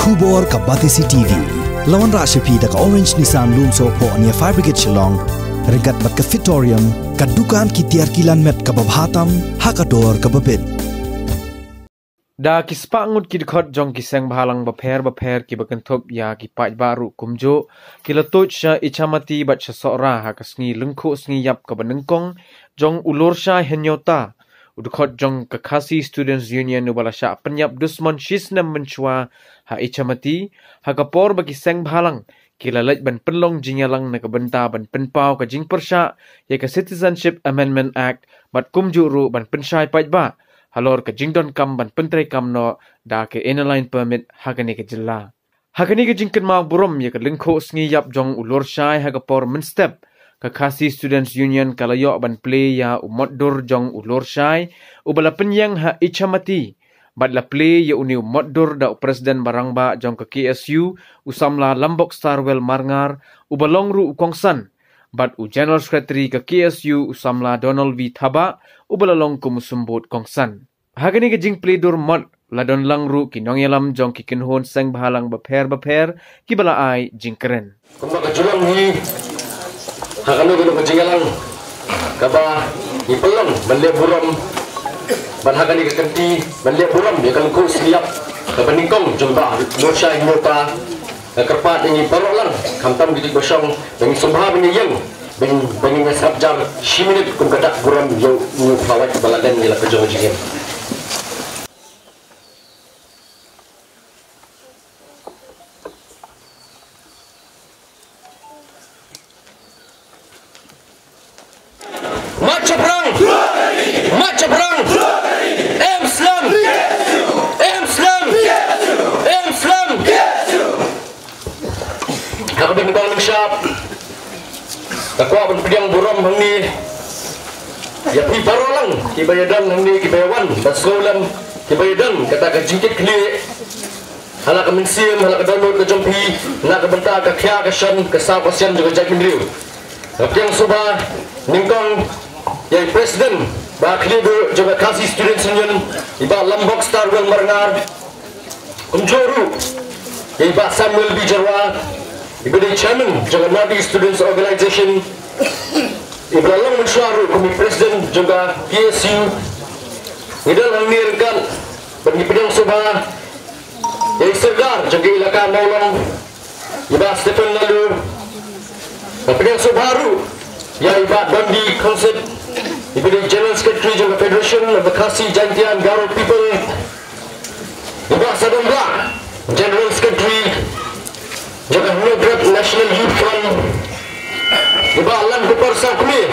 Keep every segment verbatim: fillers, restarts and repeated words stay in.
Khubor ka Batesi T V. La wanrah sha phi da ka Orange Nissan Lumsohphoh near Fire Brigade Shillong. Ryngkat bad ka Fitorium, ka dukan ki tiar ki lan met kaba bha tam ha ka dor kaba bit. Da ki spah ngut ki dkhot jong ki seng bhalang bapher bapher kiba kynthup ïa ki paidbah ruh kumjuh ki la tuid sha Ichamati bad sha Sohra ha ka sngi lyngkhuh sngi ïap kaba nyngkong jong u Lurshai Hynñiewta, u dkhot jong ka Khasi Students Union uba la shah pynïap dusmon shisnem mynshuwa ha Ichamati, ha ka por ba ki seng bhalang ki la leit ban pynlong jingïalang na ka bynta ban pynpaw ka jingpyrshah ïa ka Citizenship Amendment Act bad kumjuh ruh ban pynshai paidbah halor ka jingdonkam ban pyntreikam noh da ka Inner Line Permit ha kane ka jylla. Ha kane ka jingkynmaw burom ïa ka lyngkhuh sngi ïap jong u Lurshai ha ka por mynstep, ka Khasi Students Union ka la ïoh ban plie ïa u motdur jong u Lurshai uba la pynïeng ha Ichamati. Bad la plie ïa une u motdur da u President barangbah jong ka K S U, u samla Lambok Starwell Marngar, uba long ruh u kongsan. Bad u General Secretary ka K S U, u samla Donald V Thabah, uba la long kum u symbud kongsan. Ha kane ka jingplie dur mot la don lang ruh ki nongïalam jong ki kynhun seng bhalang bapher bapher kiba la ai jingkren. Kumba ka ju long hi ha kano kano ka jingïalang kaba ngi pynlong ban leh burom, ban ha kane ka kynti ban leh burom ïa ka lyngkhuh sngi ïap kaba nyngkong jong Bah Lurshai Hynñiewta. Nga kyrpad ïa ngi baroh lang, khamtam ki dei ba shong, ba ngin sngewbha ba ngin ïeng, ba ngin, ba ngin ïa sngap jar shi minit kum ka dak burom ïa u, ïa u khlawait ba la len ïa la ka jong ka jingim. March shaphrang! March shaphrang! Em slem! Em slem! Em slem! Ha kaba nyngkong nyngshap, nga kwah ban pdiang burom hangne ïa phi baroh lang kiba ïa don hangne, kiba ïa wan ban sngewlem, kiba ïa don kata ka jingkitkhlieh ha la ka mynsiem, ha la ka dohnud ka jong phi na ka bynta ka khia ka shon, ka saw ka sian jong ka jaitbynriew. Nga pdiang sngewbha nyngkong ïa i President ba khlieh duh jong ka Khasi Students Union, i Bah Lambok Starwell Marngar. Kumjuh ruh ïa i Bah Samuel B Jyrwa, iba dei Chairman jong ka North East Students Organisation, iba la long mynshuwa ruh kum i President jong ka K S U. Ngi don hangne ryngkat bad ngi pdiang sngewbha ïa i Sordar jong ka Elaka Mawlong, i Bah Stephen Laloo. Nga pdiang sngewbha ruh ïa i Bah Dondi Kongsit, iba dei General Secretary jong ka Federation of the Khasi Jaintia and Garo People, i Bah Sadonblah, General Secretary jong ka Hynñiewtrep National Youth Front, i Bah Lankupar Sawkmie,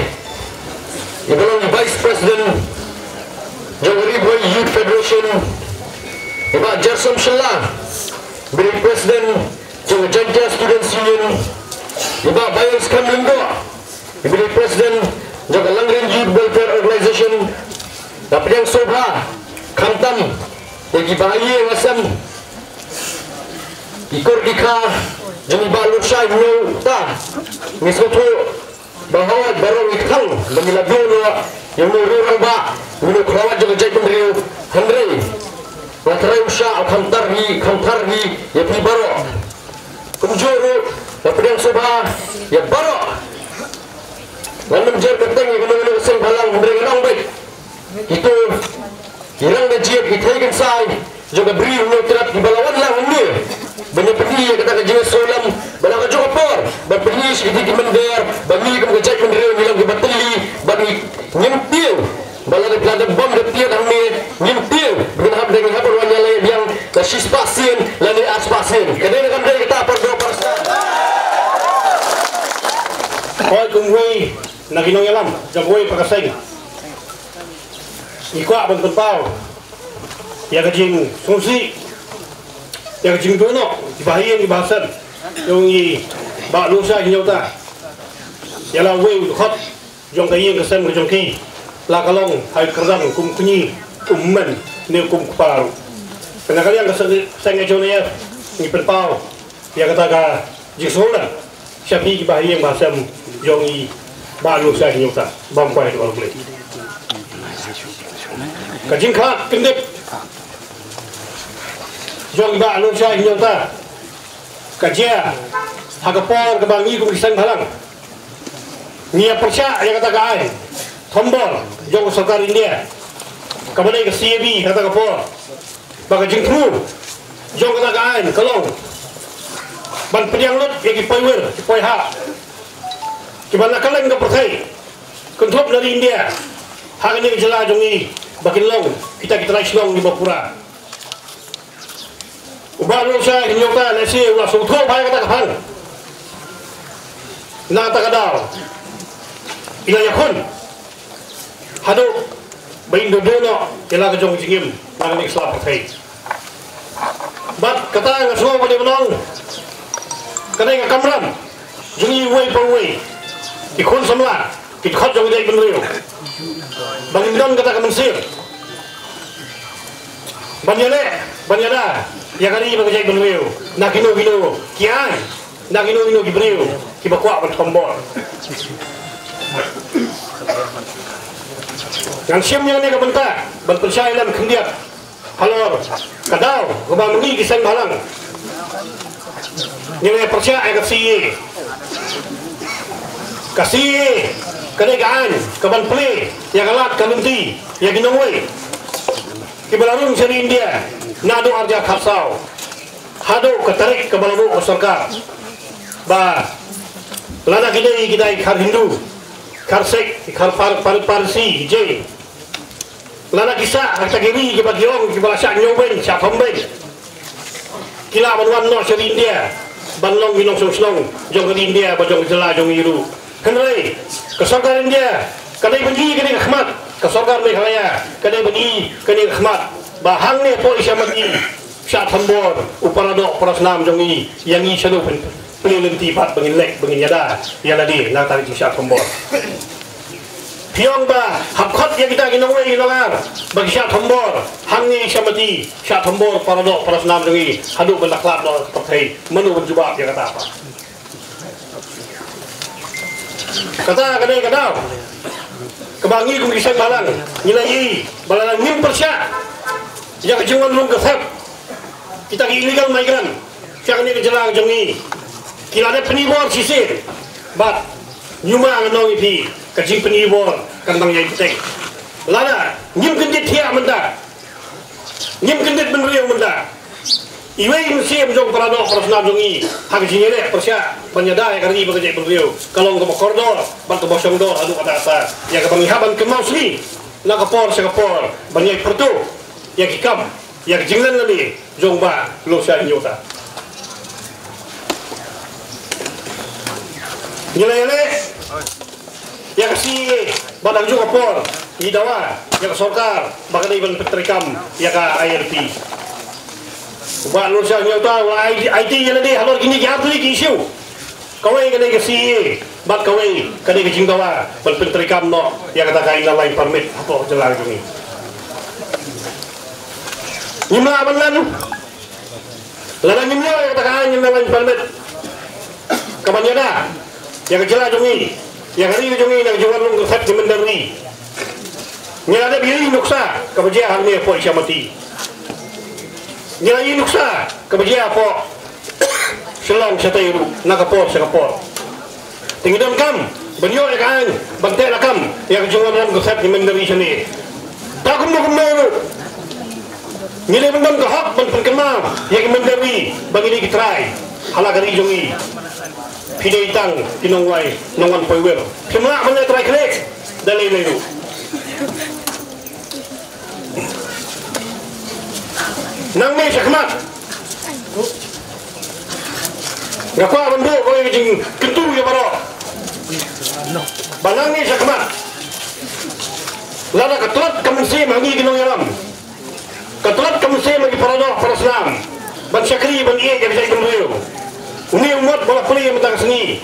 iba long i Vice President jong ka Ri Bhoi Youth Federation, i Bah Jersom Shylla, iba dei President jong ka Jaintia Students Union, i Bah Bayoskhem Lyngdoh, iba dei President jong ka Langrin Youth Welfare Organisation. Nga pdiang sngewbha khamtam ïa ki bahaïing hasem, ki kur ki kha jong i Bah Lurshai Hynñiewta. Ngi sngewthuh ba hooid baroh ngi kthang ba ngi la duh noh ïa une u rangbah, une u khlawait jong ka jaitbynriew, hynrei nga tharai u shah u kham tar hi, kham tar hi ïa phi baroh. Kumjuh ruh nga pdiang sngewbha ïa baroh. Ngan ym jer kyrteng ïa kano kano ka seng bhalang, hynrei ngan ong beit, kito ki rangbah jied, ki thei kynsai jong ka Bri Hynñiewtrep kiba la wan lang hangne ban ïa pyni ïa kata ka jingsngewlem, ba la ka juh ka por ban pyni sha kito ki mynder ba ngi kum ka jaitbynriew ngi long kiba tylli, ba ngi, ngim tieng ba lada, lada bom da tied hangne, ngim tieng ba ngin hap, da ngin hap ban wan ïaleh biang da shispah sien lane arspah sien. Ka dei ne kam dei kata, pardoh parasnam? Hooid, kum uwei na ki nongïalam jong uwei pa ka seng, ngi kwah ban pynpaw ïa ka jingsngewsih, ïa ka jingduh noh ki bahaïing ki bahasem jong i Bah Lurshai Hynñiewta ïa la uwei u dkhot jong ka ïing ka sem ka jong ki, la ka long ha i kyrdan kum u kñi, u myn ne kum u kpa ruh. Te na ka liang ka seng, seng H O N A F ngi pynpaw ïa kata ka jingsngewlem sha phi ki bahaïing bahasem jong i Bah Lurshai Hynñiewta. Bam kwai ha u Blei. Ka jingkha kyndit. jong i Bah Lorshai Hynñiewta ka jia ha ka por kaba ngi kum ki seng bhalang ngi ïa pyrshah ïa kata ka aiñ thombor jong ka sorkar India kaba dei ka C A B ha kata ka por. Ba ka jingthmu jong kata ka aiñ ka long ban pdiang lut ïa ki poiwir ki poihap kiba na kylleng ka pyrthei, kynthup na ri India, ha kane ka jylla jong ngi, ba kin long kita ki trai shnong kiba pura. U Bah Lorshai Hynñiewta lehse u la sngewthuh bha ïa kata ka phang. Na kata ka daw i la ïakhun haduh ba in da duh noh ïa la ka jong ka jingim na kane ka sla pyrthei. Bad kata nga sngew ba dei ban ong ka dei ka kamram jong ngi uwei pa uwei, ki khun samla, ki dkhot jong ka jaitbynriew, ba ngin don kata ka mynsiem ban ïaleh ban ïada ïa ka ri bad ka jaitbynriew na kino kino ki aiñ, na kino kino ki briew kiba kwah ban thombor. Ngan shim ïa kane ka bynta ban pynshai lem khyndiat halor ka daw kaba ma ngi ki seng bhalang ngi la pyrshah ïa ka C A A. Ka C A A ka dei ka aiñ kaban plie ïa ka lad ka lynti ïa ki nongwei kiba la rung sha ri India naduh ar hajar khatsaw haduh ka tarik kaba la buh ka sorkar, ba lada ki dei ki dei khar Hindu, khar Sikh, khar Par-, Par-, Parsi, Jain, lada ki sah ha kita ki ri kiba ki ong kiba la shah ñiewbeiñ shah thombeiñ, ki lah ban wan noh sha ri India ban long ki nongshong shnong jong ka ri India bad jong ka jylla jong ngi ruh. Hynrei ka sorkar India ka dei ban i kane ka khmat, ka sorkar Meghalaya ka dei ban i kane ka khmat, ba hangne hapoh Isha Mati shah thombor u para doh para snam jong ngi ïa ngi shaduh pyn-, pynlynti pat ba ngin leh ba ngin ïada ïa lade na ka jingshah thombor. Phi ong ba hap khot ïa kita ki nongwei nongar ba ki shah thombor, hangne Isha Mati shah thombor para doh para snam jong ngi haduh ban da khlad noh ka pyrthei, mano ban jubab ïa kata pat? Kata ka dei ka daw kaba ngi kum ki seng bhalang ngi la ïohi ba lada ngim pyrshah ïa ka jingwan rung ka thep kita ki illegal migrant sha kane ka jylla ka jong ngi, ki la dep pyni bor shisien. Bad ñiuma ngan ong ïa phi, ka jingpyni bor kan dang ïai bteng. Lada ngim kyndit thiah mynta, ngim kyndit bynriew mynta, iwei i mynsiem jong para doh para snam jong ngi ha ka jingïaleh pyrshah ban ïada ïa ka ri bad ka jaitbynriew ka long kaba kordor bad kaba shongdor haduh katta katta, ïa kaba ngi hap ban kynmaw sngi na ka por sha ka por ban ïai pyrto ïa ki kam, ïa ka jinglen lade jong Bah Lorshai Hynñiewta. Ngi la ïaleh ïa ka C A A bad ha kajuh ka por ngi dawa ïa ka sorkar ba ka dei ban pyntreikam ïa ka I L P. U Bah Lorshai Hynñiewta u la ai-, aiti ïa lade halor kine ki artylli ki issue. Kawei ka dei ka C A A bad kawei ka dei ka jingdawa ban pyntreikam noh ïa kata ka Inner Line Permit hapoh jylla jong ngi. Ngim lah ban len lada ngim ïoh ïa kata ka Inner Line Permit kaban ïada ïa ka jylla jong ngi, ïa ka ri ka jong ngi na ka jingwan rung ka thep ki mynder ri. Ngi la dep ïohi nuksa kaba jia hangne hapoh Isha Mati. Ngi la ïohi nuksa kaba jia hapoh Shillong shatei ruh na ka por sha ka por. Te ngi donkam ban ïoh ïa ka aiñ ban teh lakam ïa ka jingwan rung ka thep ki mynder ri shane. Te kumno kumno ruh ngi dei ban don ka hok ban pynkynmaw ïa ki mynder ri ba ngi dei ki trai ha la ka ri jong ngi. Phi dei tang ki nongwai nongwan poiwir, phim lah ban leh trai khlieh da lei lei ruh. Nangne shakhmat nga kwah ban buh kawei ka jingkyntu ïa baroh ba nangne shakhmat lada ka tlot ka mynsiem ha ngi ki nongïalam, ka tlot ka mynsiem ha ki para doh para snam ban shakri ban ïeit ïa ka jaitbynriew. Une u mot ba la plie mynta ka sngi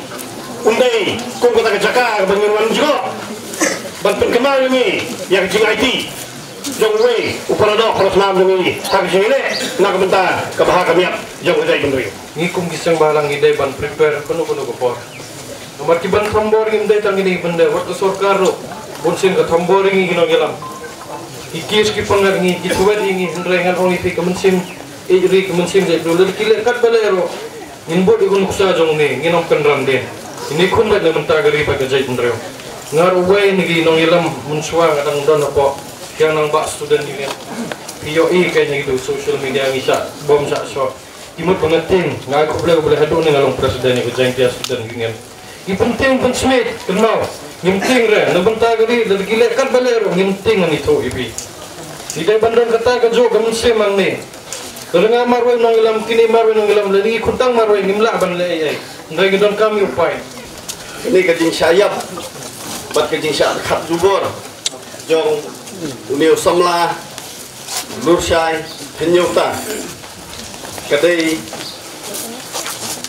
un dei kum kata ka jaka kaba ngin wan jngoh ban pynkynmaw ïa ngi ïa ka jingaiti jong uwei u para doh para snam jong ngi ha ka jingïaleh na ka bynta ka bha ka miat jong ka jaitbynriew. Ngi kum ki seng bhalang ngi dei ban prepare kano kano ka por. Namar ki ban thombor ngim dei tang kine ki mynder, wat ka sorkar ruh bunsien ka thombor ïa ngi ki nongïalam. Ki case ki pynlong ïa ngi, ki thwet ïa ngi, hynrei ngan ong ïa phi ka mynsiem Ïeit ri ka mynsiem jaitbynriew, lada ki leh katba leh ruh, ngin bud ïa u nuksa jong une, ngin ym kynran dien. Ine khun bad na bynta ka ri bad ka jaitbynriew. Nga ruh uwei na ki nongïalam mynshuwa nga dang don hapoh Khyndiat Nangbah Student Union. Phi ïohi kein na ki social media ngi shah bom shah shoh. Ki mut ba nga tieng, nga ai khublei ba leh haduh ne nga long president ïa ka Jaintia Student Union. Ngi pyntieng pynsmit kynmaw, ngim tieng re, na bynta ka ri, lada ki leh katba leh ruh, ngim tieng ngan ïathuh ïa phi. Ngi dei ban don kata kajuh ka mynsiem hangne. Lada nga marwei nongïalam, kine marwei nongïalam, lada ngi khuntang marwei, ngim lah ban leh ei ei. Hynrei ngi donkam ïa u paid. Kane ka jingshah ïap bad ka jingshah khat jubor jong une u samla Lurshai Hynñiewta ka dei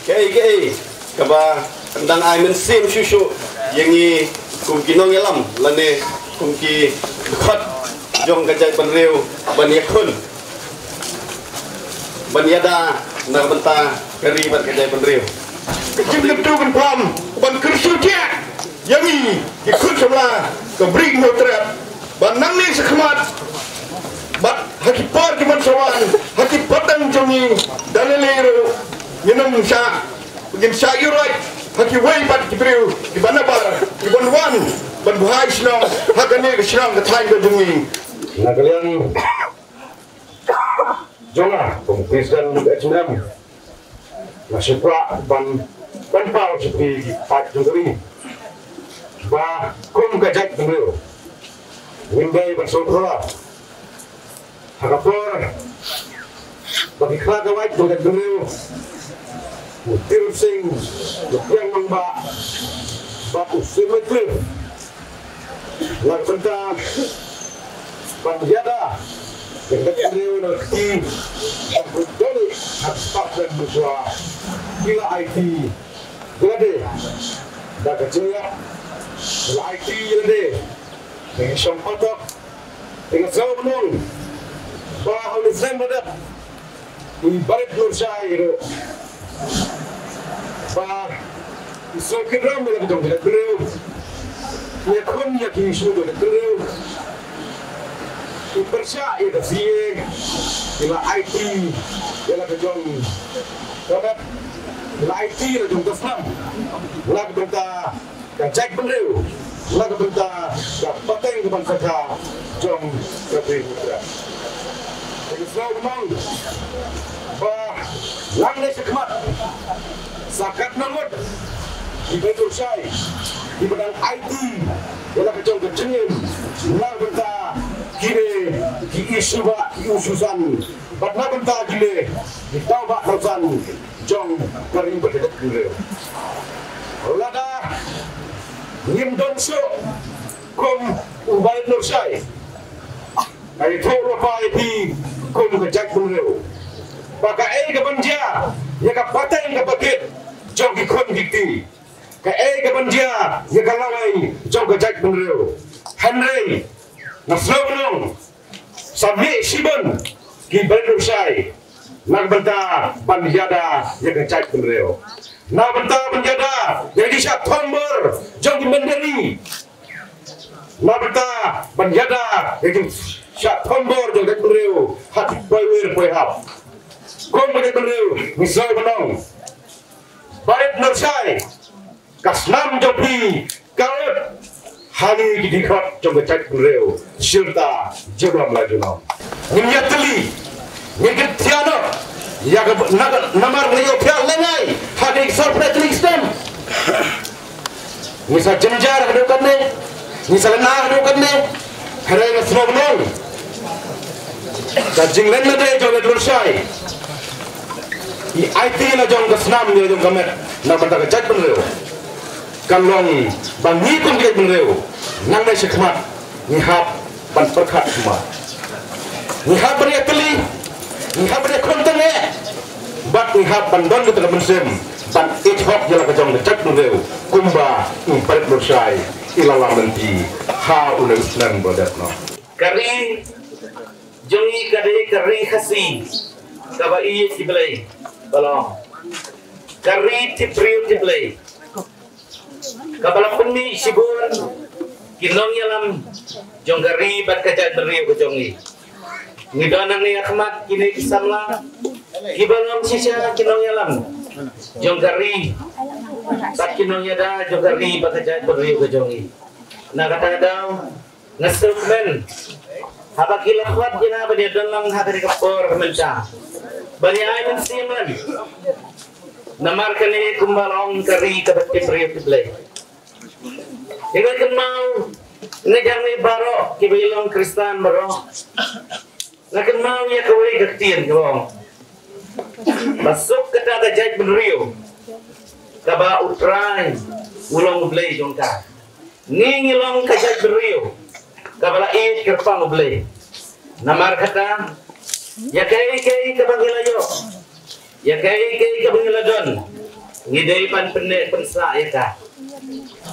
kaei kaei kaba kan dang ai mynsiem shuh shuh ïa ngi kum ki nongïalam lane kum ki dkhot jong ka jaitbynriew ban ïakhun ban ïada na ka bynta ka ri bad ka jaitbynriew. Ka jingkyntu kynpham ban kyrsiew thiah ïa ngi ki khun samla ka Bri Hynñiewtrep ba nangne shakhmat bad ha ki por ki ban sa wan ha ki pateng jong ngi da lei lei ruh ngin ym shah, ngin shah ïuhroit ha kiwei pat ki briew kiba nabar kiban wan ban buhai shnong ha kane ka shnong ka thaiñ ka jong ngi. Na ka liang jong nga kum president U H M M, nga sngewbha ban pynpaw sha phi ki paid jong ka ri ba kum ka jaitbynriew ngim dei ban sngewthuh ha ka por ba ki khlak ka wait jong ka jaitbynriew u Tir Sing, u Kiang Nangbah bad u Sir Wycliffe. Na ka bynta ban ïada ïa ka jaitbynriew na ka kti jong u Doni ha ka spah snem mynshuwa, ki la aiti ïa lade da ka jingïap, ki la aiti ïa lade da ka shong patok. Te nga sngew ban ong ba ha une u snem ba dep i Barit Lurshai ruh ba i sngewkynran ïa la ka jong ka jaitbynriew, ïakhun ïa ki issue jong ka jaitbynriew, i pyrshah ïa ka C A, i la aiti ïa la ka jong ka met, i la aiti ïa la jong ka snam na ka bynta ka jaitbynriew, na ka bynta ka pateng ka ban sakha jong ka Bri Hynñiewtrep. Te nga sngew ban ong ba nangne shakhmat sa katno ngut ki Barit Lurshai kiba dang aiti ïa la ka jong ka jingim na ka bynta kine ki issue ba ki issue san bad na ka bynta kine ki daw ba ki san jong ka ri bad ka jaitbynriew. Lada ngim don shuh kum u Barit Lurshai, nga ïathuh lypa ïa phi kum ka jaitbynriew ba kaei kaban jia ïa ka pateng ka bakit jong ki khun ki kti, kaei kaban jia ïa ka lawei jong ka jaitbynriew. Hynrei nga sngew ban ong sa mih shibun ki Barit Lurshai na ka bynta ban ïada ïa ka jaitbynriew, na ka bynta ban ïada ïa ka jingshah thombor jong ki mynder ri, na ka bynta ban ïada ïa ka jingshah thombor jong ka jaitbynriew ha ki poi wir poi hap. Kum ka jaitbynriew ngi sngew ban ong Barit Lurshai, ka snam jong phi ka lut ha ngi ki dkhot jong ka jaitbynriew shirta junom la junom. Ngin ïatylli, ngin kynthiah noh ïa ka na-, namar ngi ïoh thiah lyngngai ha ki sor pyrthei ki stem. Ngi sa jynjar haduh katne, ngi sa lyngngai haduh katne. Hynrei nga sngew ban ong ka jingleh lade jong ka Lurshai i aiti la jong ka snam ïa la jong ka met na ka bynta ka jaitbynriew. Kan long ba ngi kum ka jaitbynriew nangne shakhmat ngi hap ban pyrkhat kumba ngi hap ban ïatylli, ngi hap ban ïakhun tyngeh bad ngi hap ban don kata ka mynsiem ban ïeit hok ïa la ka jong ka jaitbynriew kumba i Barit Lurshai i la lam lynti ha une u snem ba dep noh. Ka ri jong ngi ka dei ka ri Khasi kaba ïeit ki blei, ka long ka ri tip briew tip blei, kaba la pynmih shibun ki nongïalam jong ka ri bad ka jaitbynriew ka jong ngi. Ngi don hangne ha khmat kine ki samla kiba long shisha ki nongïalam jong ka ri bad ki nongïada jong ka ri bad ka jaitbynriew ka jong ngi. Na kata ka daw nga sngewkmen haba ki la khot ïa nga ban ïadon lang ha kane ka por mynta ban ïa ai mynsiem lang namar kane kumba long ka ri kaba tip briew tip Blei. Ïa nga kynmaw nga jong ngi baroh kiba ïa long Khristan baroh. Nga kynmaw ïa kawei ka ktien ka long ba suk kata ka jaitbynriew kaba U Trai u long U Blei jong ka. Ngi ngi long ka jaitbynriew kaba la ïeit kyrpang U Blei. Namar kata ïa kaei kaei kaba ngi la ïoh ïa kaei kaei kaba ngi la don ngi dei ban pynneh pynsah ïa ka.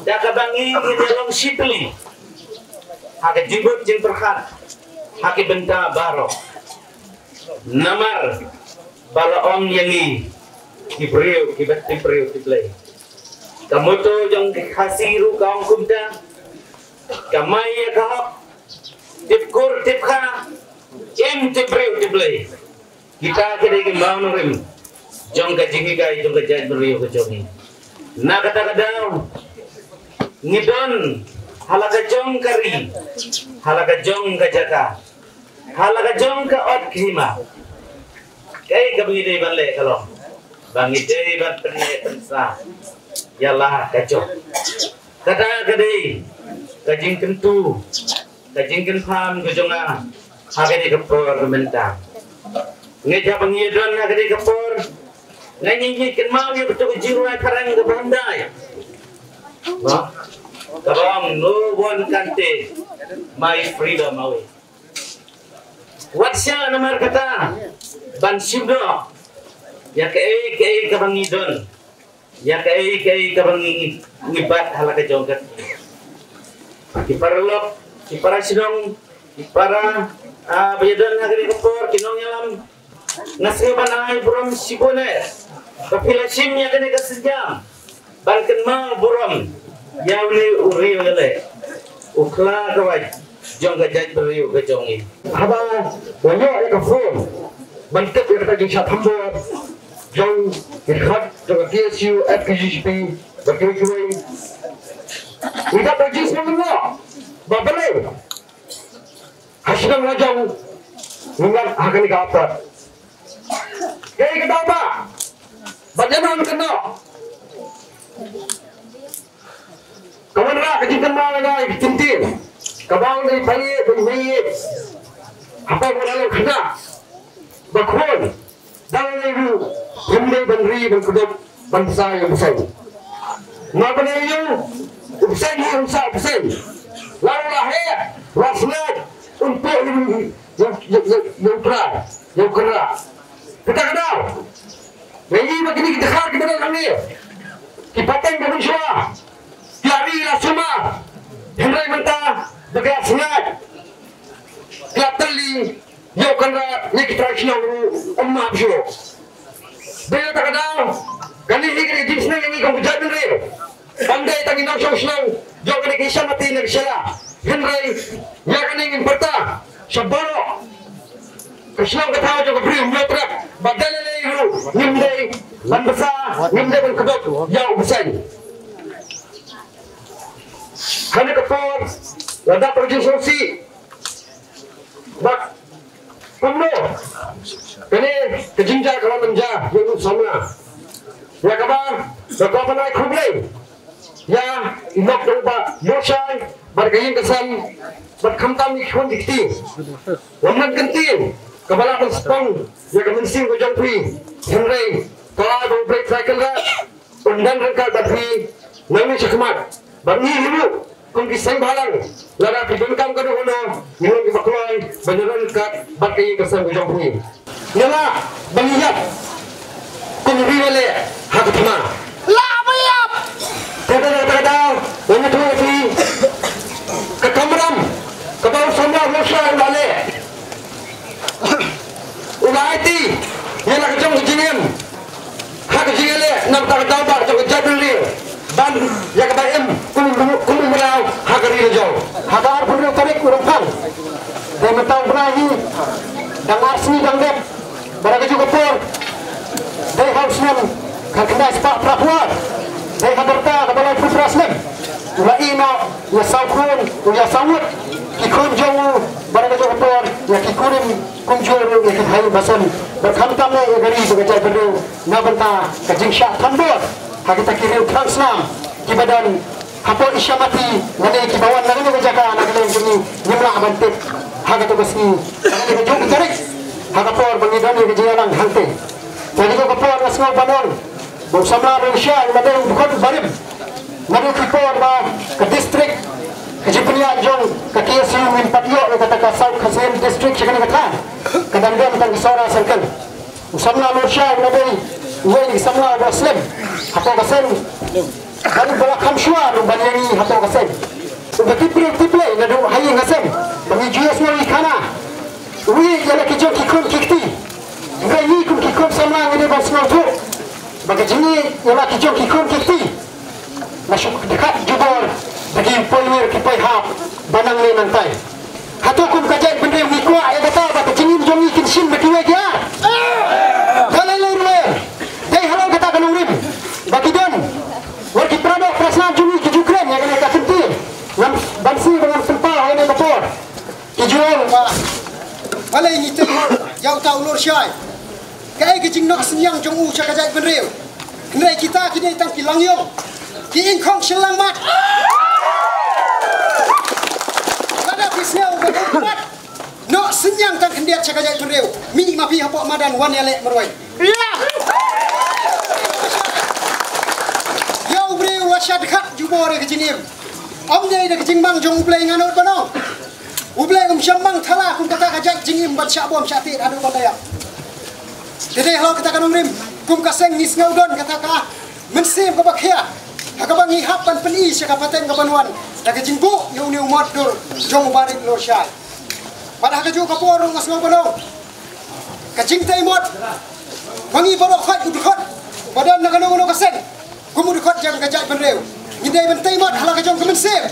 Da kaba ngi ngi ïa long shipli ha ka jingmut jingpyrkhat ha ki bynta baroh. Namar ba la ong ïa ngi ki briew kiba tip briew tip Blei. Ka motto jong ki Khasi ruh ka ong kumta, kamai ïa ka hok, tip kur tip kha, im tip briew tip Blei. Kita ki dei ki mawnongrim jong ka jinghikai jong ka jaitbynriew ka jong ngi. Na kata ka daw ngi don ha la ka jong ka ri, ha la ka jong ka jaka, ha la ka jong ka ot ka hima. Kaei kaba ngi dei ban leh ka long ba ngi dei ban pynneh pynsah ïa la ka jong. Kata ka dei ka jingkyntu ka jingkynpham ka jong nga ha kane ka por mynta. Ngeit haba ngi ïadon ha kane ka por nga ngi ngi kynmaw ïa katu ka jingrwai phareng kaba hyndai. Ba kaba ong no one can take my freedom away. Wat shah namar kata ban shim doh ïa kaei kaei kaba ngi don, ïa kaei kaei kaba ngi ngi bat ha la ka jong ka. Ki paralok, ki para shnong, ki para, ah, ba ïadon ha kane ka por, ki nongïalam, nga sngew ban ai burom shibun eh ba phi la shim ïa kane ka sienjam ban kynmaw burom ïa une u riew ïaleh, u khla ka wait jong ka jaitbynriew ka jong ngi. Haba nga ïoh ïa ka phone ban tip ïa kata ka jingshah thombor jong ki dkhot jong ka K S U, F K J G P bad kiwei kiwei, ngi dap da ka jingsngew lyngngoh ba balei ha shnong la jong ngi ngat ha kane ka apot. Kaei ka daw ba ba jan un kynnoh. Ka wanrah ka jingkynmaw ïa nga ïa ka ktien kaba ong dei pynïaid, dei pynïaid. Haba ka wanrah ka khynnah ba khun dang lei ruh hynrei ban ri ban kdup ban bsa ïa u bseiñ. Ma ban ïa u bseiñ hi un sa u bseiñ. La u la heh la sngaid un pok ïa u ïa u ïa u ïa u trai ïa u kynrad. Kata ka daw. Nga ïohi ba kine ki dkhar kiba don hangne ki pateng ba mynshuwa ki la ri la sumar. Hynrei mynta ba ki la sngaid ki la tylli ïa u kynrad ïa ki trai shnong ruh um map shuh. Dei na kata ka daw kane hi ka dei ka jingsneng ïa ngi kum ka jaitbynriew. Kam dei tang ngi nongshong shnong jong kane ka Isha Mati ne ka Shella. Hynrei ïa kane ngin pyrta sha baroh ka shnong ka thaw jong ka briew Hynñiewtrep ba dei lei lei ruh ngim dei ban bsa, ngim dei ban kdup ïa u bseiñ. Kane ka por la dap ka jingsngewsih. Bad kumno kane ka jingjia ka la manja ïa u samla. Ïa kaba nga kwah ban ai khublei ïa i lok jong u Bah Yoshai bad ka ïing ka sem bad khamtam ïa ki khun ki kti. Wan nang kyntien kaba lah ban spong ïa ka mynsiem ka jong phi. Hynrei ka la ba u Blei Trai Kynrad un don ryngkat bad phi nangne shakhmat. Bad ngi hi ruh kum ki seng bhalang lada phi donkam kano kano ngi long kiba kloi ban don ryngkat bad ka ïing ka sem ka jong phi. Ngi lah ban ïap kum ri ba leh ha ka thma. Lah ban ïap. Te da da da da ngi ïathuh ïa phi ka kamram kaba u samla u Yoshai u la leh. U la aiti ïa la ka jong ka jingim ha ka jingïaleh na ka bynta ka daw ba ka jong ka jaitbynriew ban ïa kaba im kum kum u mraw ha ka ri la jong. Ha ka arphew hynriew tarik u Rymphang. Dei mynta u bnai hi Dang ar sngi dang dep, bad ha kajuh ka por, dei ha u snem khatkhyndai spah phra phew ar, dei ha ka rta kaba laiphew phra snem, u la ïeh noh ïa saw khun, u ïa saw ngut ki khun jong u, bad ha kajuh ka por ïa ki kurim kumjuh ruh ïa ki khaii basan, bad khamtam eh ïa ka ri bad ka jaitbynriew na bynta ka jingshah thanbor ha kita ki riew thrang snam kiba don hapoh Ïashamati, lane kiba wan na kane ka jaka na ka liang jong ngi, ngim lah ban tip ha kato ka sngi, ha kane kajuh ka tarik, ha ka por ba ngi don ïa ka jingïalang hangtei. Te ha kato ka por nga sngew ban ong ba u samla Lorshai u la dei u dkhot uba rim. Naduh ki por ba ka district, ka jingpynïaid jong ka K S U, ngim pat ïoh ïa kata ka South Khasi Hills District sha kane ka thaiñ, ka dang don tang ka Sohra Circle. U samla Lorshai u la dei uwei na ki samla uba slem hapoh ka seng, bad uba la kham shuwa ruh ban ïa ngi hapoh ka seng. Uba tip briew tip Blei naduh ha ïing ha sem ba ngi ju ïohsngew ïa ki khana. U ïeit ïa la ki jong ki khun ki kti. Hynrei ngi kum ki khun samla ngi dei ban sngewthuh ba ka jingïeit ïa la ki jong ki khun ki kti, la shu dkhot jubor da ki poiwir ki poihap ba nangne nangtai. Hato kum ka jaitbynriew ngi kwah ïa kata ba ka jingim jong ngi kin shim da kiwei ki ar? Balei lei ruh? Dei halor kata ka nongrim ba ki don, wat ki paradoh parasnam jong ngi ki ju kren ïa kane ka kyntien. Ngam banse ba ngan pynpaw ha kane ka por. Ki ju ong ba balei ngi tei ïa uta u Lorshai. Kaei ka jingnok synñiang jong u sha ka jaitbynriew? Hynrei kita ki dei tang ki langïong, ki ingkhong shynlang mat. Lada phi sngew ba dei mat, nok synñiang tang khyndiat sha ka jaitbynriew, mih ma phi hapoh madan wan ïaleh marwei. Ïa u briew la shah dkhot jubor ïa ka jingim. Ym dei da ka jingmang jong U Blei, nga nud ban ong. U Blei um shym mang thala kum kata ka jait jingim ban shah bom shah tied haduh ban da ïap. Te dei halor kata ka nongrim, kum ka seng ngi sngew don kata ka mynsiem kaba khia ha kaba ngi hap ban pyni sha ka pateng kaban wan da ka jingbuh ïa une u mot dur jong u Barit Lorshai. Bad ha kajuh ka por ruh nga sngew ban ong, ka jingtei mot ba ngi baroh khoit u dkhot ba don na kano kano ka seng, kum u dkhot jong ka jaitbynriew, ngi dei ban tei mot ha la ka jong ka mynsiem.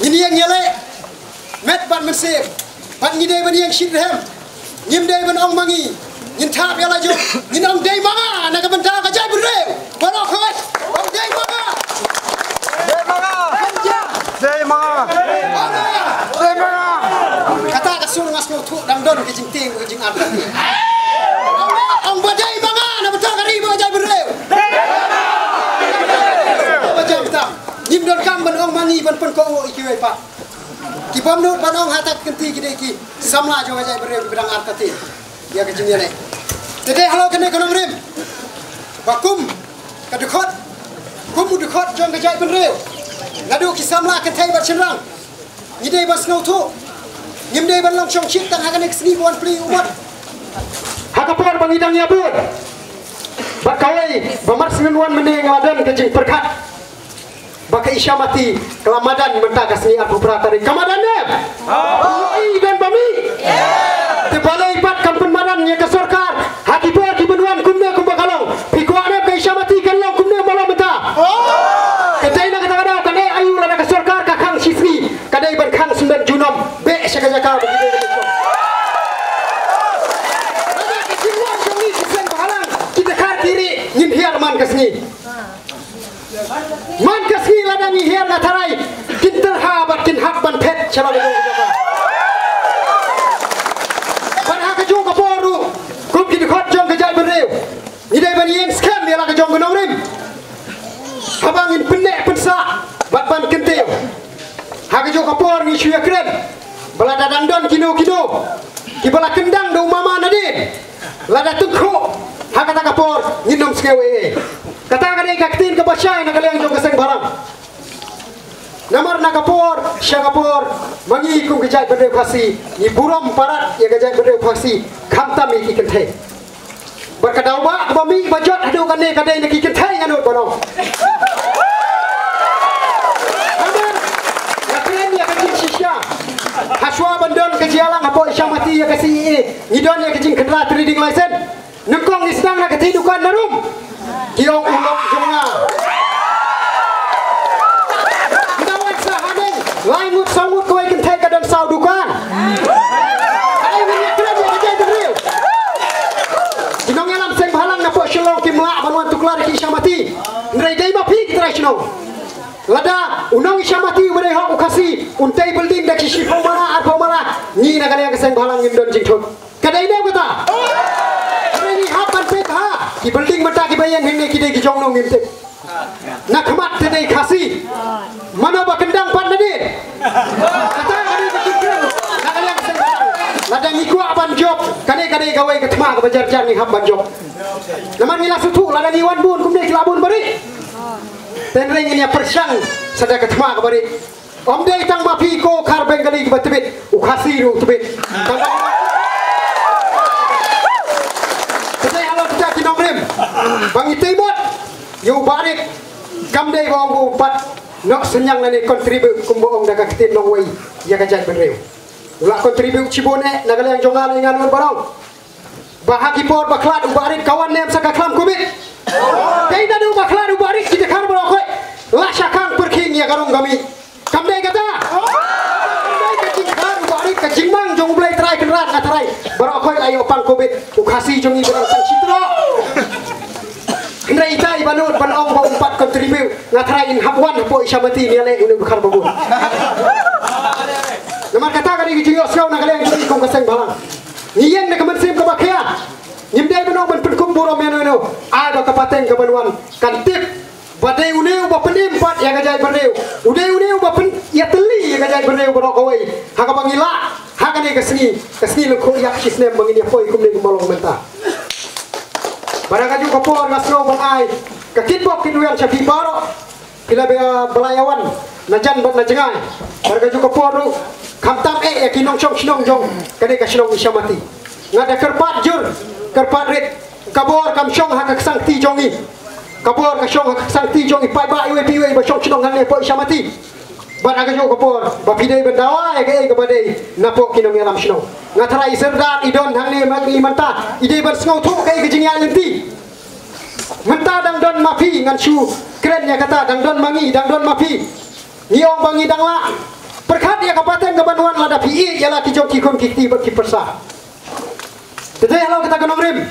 Ngin ïeng ïaleh met bad mynsiem, bad ngi dei ban ïeng shitrhem. Ngim dei ban ong ma ngi, ngin thap ïa la jong, ngin ong dei ma nga na ka bynta ka jaitbynriew baroh khoit. Ong dei ma nga. Dei ma nga. Dei ma nga. Dei ma nga. Kata ka sur nga sngewthuh dang don ka jingtieng ka jingartatien. Ong ba dei ma nga na bynta ka ri bad ka jaitbynriew. Ba jam tam, ngim donkam ban ong ma ngi ban pynkoh ïa kiwei pat. Ki bym nud ban ong ha kata ka kynti ki dei ki samla jong ka jaitbynriew kiba dang artatien ïa ka jingïaleh. Te dei halor kane ka nongrim ba kum ka dkhot, kum u dkhot jong ka jaitbynriew, naduh ki samla kynthei bad shynrang, ngi dei ban sngewthuh. Ngim dei ban long shongshit tang ha kane ka sngi ba wan plie u mot. Ha ka por ba ngi dang ïa bud bad kawei ba mar sngewthuh mynne, nga la don ka jingpyrkhat ba ka Ïashamati ka la madan mynta ka sngi arphew phra tarik. Ka madan ne? Ïohi don ba mih. Te balei pat kam pynmadan ïa ka sorkar ha ki por ki ban wan kumne kumba ka long? Phi kwah ne ka Ïashamati kan long kumne ba long mynta? Ka dei na kata ka daw kane aïu lada ka sorkar ka khang shisngi, ka dei ban khang symbai junom beh sha ka jaka ba ki dei ban long. Lada ka jingwan jong ngi ki seng bahalang, ki dkhar ki rieh, ngin hiar man ka sngi. Man ka sngi lada ngi hiar nga tharai kin tyrha bad kin hap ban phet sha la ka jong ka jaka. Bad ha ka jong ka por ruh, kum ki dkhot jong ka jaitbynriew, ngi dei ban ïeng skhem ïa la ka jong ka nongrim. Haba ngin pynneh pynsah bad ban kyntiew, ha ka jong ka por ngi shu ïa kren ba lada dang don kino kino kiba la kyndang da u mama nadien, lada tyngkhuh ha kata ka por ngin ym sngew ei ei. Kata ka dei ka ktien kaba shai na ka liang jong ka seng balang. Namar na ka por sha ka por, ma ngi kum ka jaitbynriew Khasi ngi burom parat ïa ka jaitbynriew Khasi khamtam ïa ki kynthei. Bad ka daw ba, ba mih ba jot haduh kane ka dei na ki kynthei, nga nud ban ong. Namar nga kren ïa ka jingshisha. Hashwa ban don ka jingïalang hapoh Ïashamati ïa ka C A A, ngi don ïa ka jingkhynra trading license. Nyngkong ngi sdang na ka kti dukan na rum, ki ong u long jong nga. Nda wan sa haneng lai ngut saw ngut kawei kynthei ka don saw dukan. Ai ngi kren ïa ka jaitbynriew. Lar ki Isha Mati. Hynrei dei ma phi ki trai shnong. Lada u nong Isha Mati u ba dei hok u Khasi, un tei building da ki shiphew mala, arphew mala, ngi na ka liang ka seng bhalang ngim don jingthut. Ka dei ne kata? Hynrei ngi hap ban peit bha. Ki building mynta ki ba ïeng hangne ki dei ki jong nong ngim tip. Na khmat te dei Khasi. Mano ba kyndang pat nadien? Kata ka dei ka jingkren. Na ka liang ka seng bhalang. Lada ngi kwah ban jop, kane ka dei kawei ka thma kaba jar jar ngi hap ban jop. Namar ngi la sngewthuh lada ngi wan bun kumne ki la bun bari. Hynrei ngin ïa pyrshang sa da ka thma kaba rit. Ym dei tang ma phi ko Khar Bengali kiba tbit, u Khasi ruh u tbit. Tang ba Te dei halor kita ki nongrim ba ngi tei mot ïa u Bah Rit. Kam dei ba ong u pat noh synñiang lane contribute kumba ong da ka ktien nongwei ïa ka jaitbynriew. U la contribute shibun eh na ka liang jong nga lane nga ngan barong. Ba ha ki por ba khlad u Bah Rit ka wan ne em sa ka khlam Covid. Dei naduh ba khlad u Bah Rit ki dkhar baroh khoit la shah khang pyrkhing ïa ka rong ka mih. Kam dei kata? Kam dei ka jingkhlad u Bah Rit, ka jingmang jong U Blei Trai Kynrad nga trai. Baroh khoit la ïoh pang Covid. U Khasi jong ngi ba dang tang shi troh. Hynrei ita i ba nud ban ong ba um pat contribute, nga trai in hap wan hapoh Isha Mati ne ïaleh une u dkhar ba bun. Namar kata ka dei ka jingïohsngew na ka liang jong ngi kum ka seng bhalang. Ngi ïeng na ka mynsiem kaba khia. Ngim dei ban ong ban pynkup burom ïano ïano. Ai ba ka pateng ka ban wan kan tip ba dei une uba pynim pat ïa ka jaitbynriew. U dei une uba pyn ïatylli ïa ka jaitbynriew baroh kawei. Ha kaba ngi lah ha kane ka sngi, ka sngi lyngkhuh ïa ka shisnem ba ngin ïa poi kumne kumba long mynta. Bad ha kajuh ka por nga sngew ban ai ka kitbok kitweng sha phi baroh. Phi la ba, ba la ïa wan na jan bad na jngai. Bad ha kajuh ka por ruh khamtam eh ïa ki nongshong shnong jong kane ka shnong Isha Mati. Nga da kyrpad jur, kyrpad rit. Ka bor kam shong ha ka ksang kti jong ngi. Ka bor ka shong ha ka ksang kti jong ngi paidbah iwei pa iwei ba shong shnong hangne hapoh Isha Mati. Bad ha kajuh ka por ba phi dei ban dawa ïa kaei kaba dei napoh ki nongïalam shnong. Nga tharai i Sordar i don hangne ma ngi mynta, i dei ban sngewthuh kaei ka jingïaid lynti. Mynta dang don ma phi, ngan shu kren ïa kata, dang don ma ngi, dang don ma phi. Ngi ong ba ngi dang lah pyrkhat ïa ka pateng ka ban wan lada phi ïeh ïa la ki jong ki khun ki kti bad ki pyrsa. Te dei halor kata ka nongrim,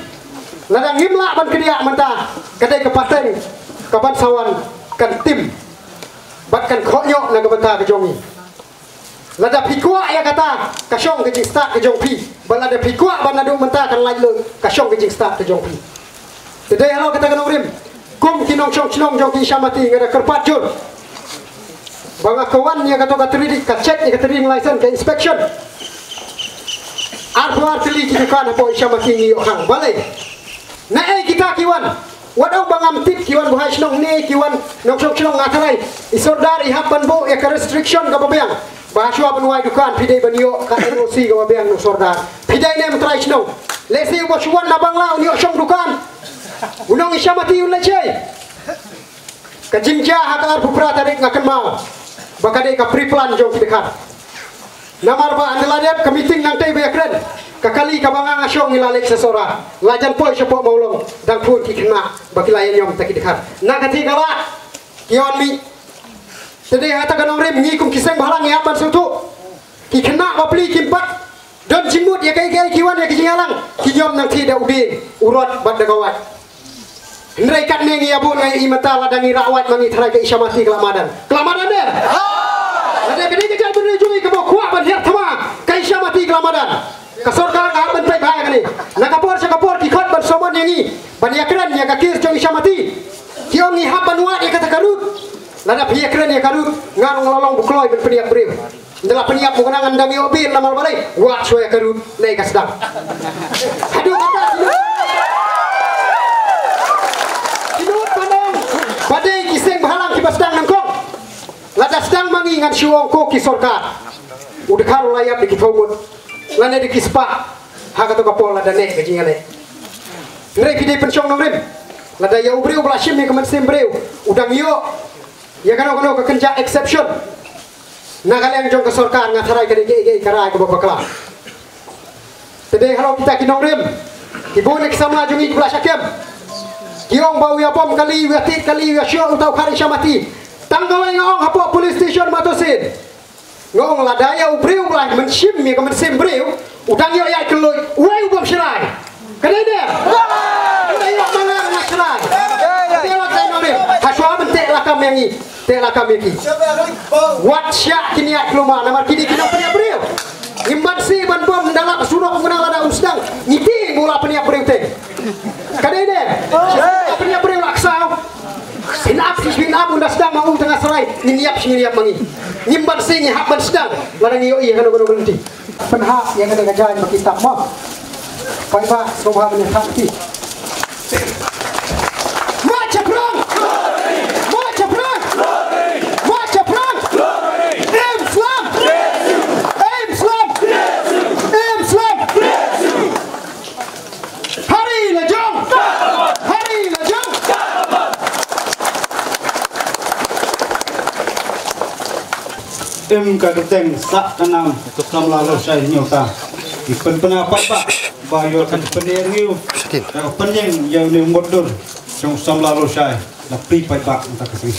lada ngim lah ban kdiah mynta, ka dei ka pateng ka ban sa wan kan tim bad kan khohñioh na ka bynta ka jong ngi. Lada phi kwah ïa kata, ka shong ka jingstad ka jong phi. Bad lada phi kwah ban naduh mynta kan lait lut, ka shong ka jingstad ka jong phi. Te dei halor kata ka nongrim, kum ki nongshong shnong jong ki Isha Mati nga da kyrpad jur ba nga ka wan ïa kato ka trading, ka check ïa ka trading license, ka inspection. Arphew ar tylli ki dukan hapoh Isha Mati ngi ïoh khang. Balei? Naei kita ki wan? Wat ong ba ngam tip, ki wan buhai shnong ne ki wan nongshong shnong, nga tharai i Sordar i hap ban buh ïa ka restriction kaba biang. Ba shuwa ban wai dukan phi dei ban ïoh ka N O C kaba biang na u Sordar. Phi dei ne em trai shnong? Lehse uba shu wan na Bangla un ïoh shong dukan. U nong Isha Mati un lehse. Ka jingjia ha ka arphew phra tarik nga kynmaw ba ka dei ka pre-plan jong ki dkhar. Namar ba ynda la dep ka meeting nangtei ba ïakren, ka kali kaba nga nga shong ngi la leit sha Sohra. La jan poi shapoh Mawlong, dang phone ki khynnah ba ki la ïañiom ta ki dkhar. Na ka thik ka la ki wan mih. Te dei ha ta ka nongrim ngi kum ki seng bhalang ngi hap ban sngewthuh. Ki khynnah bapli kim pat don jingmut ïa kaei kaei, ki wan ïa ki jingïalang, ki ñiom nangtei da u dieng, u rot bad da ka wait. Hynrei katne ngi ïa bun ngi i mynta, lada ngi rah wait ma ngi tharai ka Isha Mati ka la madan. Ka la madan de. Lada ka dei ka jaitbynriew jong ngi kaba kwah ban hiar thma, ka Isha Mati ka la madan. Ka sorkar ka hap ban peit bha ïa kane. Na ka por sha ka por ki khot ban summon ïa ngi ban ïakren ïa ka case jong Isha Mati. Ki ong ngi hap ban wad ïa kata ka route. Lada phi ïakren ïa ka route, nga ruh nga la long bukloi ban pynïap briew. Ynda la pynïap mo, kane ngan dang ïoh bail namar balei? Wad shuwa ïa ka route, lei ka sdang. Haduh kata ki nud, ki nud ba nong ba dei ki seng bhalang kiba sdang nyngkong. Lada sdang ma ngi ngan shu ong ko ki sorkar, u dkhar u la ïap da ki phew ngut lane da ki spah ha kato ka por lada neh ka jingïaleh. Hynrei phi dei pynshong nongrim. Lada ïa u briew ba la shim ïa ka mynsiem briew u dang ïoh ïa kano kano ka kynja exception na ka liang jong ka sorkar, nga tharai ka dei kaei kaei ka rai kaba bakla. Te dei halor kita ki nongrim, ki bun ki samla jong ngi kiba la shah kem, ki ong ba u ïa bom kali, u ïa tied kali, u ïa shoh uta u khar Isha Mati. Tang kawei nga ong hapoh police station Matohsin, nga ong lada ïa u briew ba la mynsiem ïa ka mynsiem briew u dang ïoh ïaid kylluid, uei u bym shrai? Ka dei de. Ka dei ïoh ma nga, nga shrai. Ngi te la kam ïa ki. Wat shah kine ïa kluma namar kine ki nongpynïap briew. Ngim ban sih ban bom da la surok mynta lada u sdang. Ngi tieng ba u la pynïap briew te. Ka dei ne? Pynïap briew la ksaw. Pynïap, pynïap, ynda sdang ma u tang ha Sarai. Ngin ïap, ngin ïap ma ngi. Ngim ban sih, ngi hap ban sdang. Lada ngi ïohi ïa kano kano ka lynti. Pynhap ïa kane ka jaiñ ba ki tap mo. Paidbah sngewbha ban ïa tap ti. March shaphrang! March shaphrang! March shaphrang! Im slem! Im slem! Im slem! Hari la jong! Hari la jong! Im ka kyrteng sah ka nam, to samla lo shai nyo ta. Ki pynpna pat ba, ba ïoh ka pynïeng ïa u. Ka pynïeng ïa une u mutdur jong samla lo shai. La pli pat ba, ta ka sri.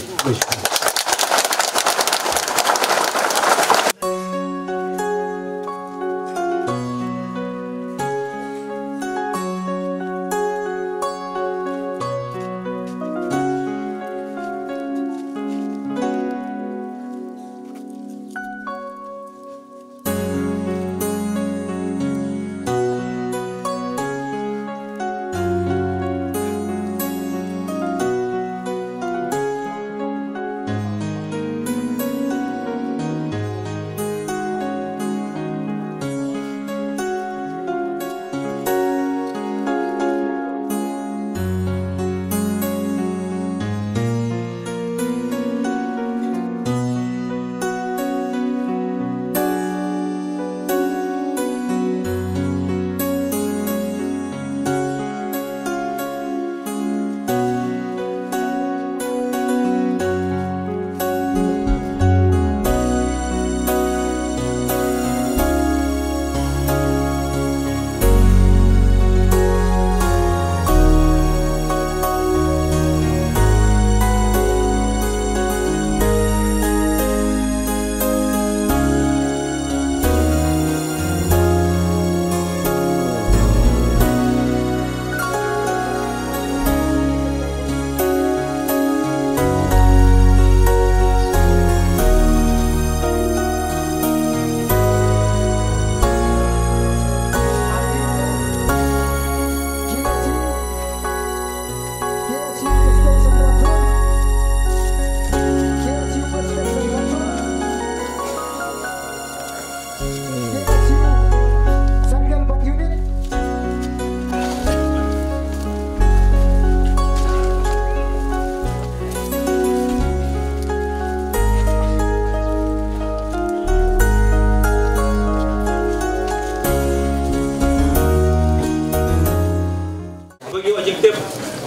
Ba ki ïoh jingtip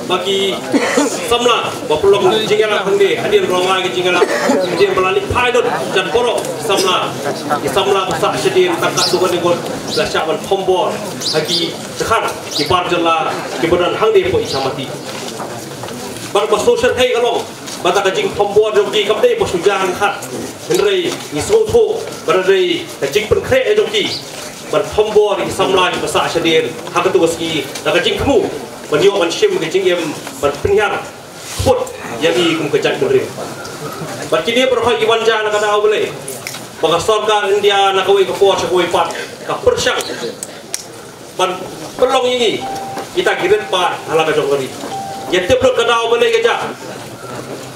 ba ki samla ba pynlong jingïalap hangne hadien ba la wai ki jingïalap, hadien ba la leit phai lut jan baroh ki samla, ki samla ba sah shadien tang katto katne ngut la shah ban thombor ha ki jaka ki bar jylla kiba don hangne hapoh Ichamati. Bad ba sngewsynei ka long ba da ka jingthombor jong ki kam dei ba shu jia ryngkat, hynrei ngi sngewthuh ba da dei ka jingpynkhreh jong ki ban thombor ïa ki samla kiba sah shadien ha kato ka sngi da ka jingthmu ban ïoh ban shim ka jingim ban pynhiar kput ïa ngi kum ka jaitbynriew. Bad kine baroh ki wan jia na ka daw Blei ba ka sorkar India na kawei ka por sha kawei pat ka pyrshang ban pynlong ïa ngi kita ki rit ba ha la ka jong ka ri. Ïa tip lut ka daw Blei ka jia.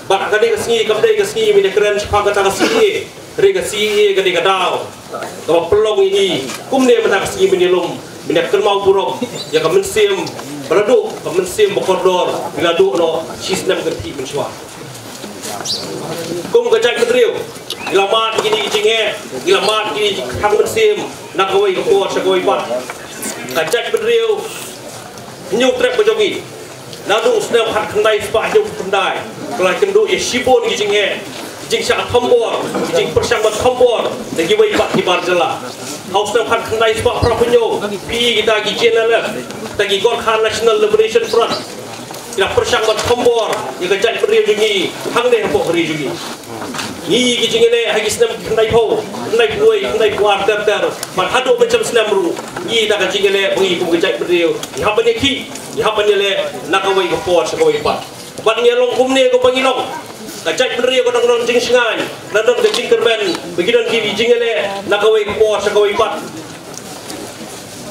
Bad kane ka sngi kam dei ka sngi mine kren shaphang kata ka sngi. Re ka sngi ka dei ka daw kaba pynlong ïa ngi kumne mynta ka sngi mynne lum mynne kynmaw burom ïa ka mynsiem ba la duh, ka mynsiem ba kordor ba la duh noh shi snem ka dei mynshuwa. Kum ka jaitbynriew ngi la mad ïa kine ki jingeh, ngi la mad ïa kine ki jingkhang mynsiem na kawei ka por sha kawei pat. Ka jaitbynriew Hynñiew trep ka jong ngi. Naduh u snem khatkhyndai spah hynñiewphew khyndai ka la kynduh ïa shibun ki jingeh, ki jingshah thombor, ki jingpyrshang ban thombor da kiwei pat ki bar jylla. Ha u snem khatkhyndai spah phraphew hynñiew phi kita ki G N L F, kita ki Gorkha National Liberation Front, ki la pyrshang ban thombor ïa ka jaitbynriew jong ngi hangne hapoh ka ri jong ngi. Ngi ki jingïaleh ha ki snem khyndaiphew, khyndaiphew wei, khyndaiphew ar ter ter. Bad haduh mynshem snem ruh ngi da ka jingïaleh ba ngi kum ka jaitbynriew ngi hap ban ïakhih, ngi hap ban ïaleh na kawei ka por sha kawei pat. Bad ngi ïa long kumne kumba ngi long. Ka jaitbynriew ka dang don jingshngaiñ, ka dang don ka jingkyrmen ba ki don ki jingïaleh na kawei ka por sha kawei pat.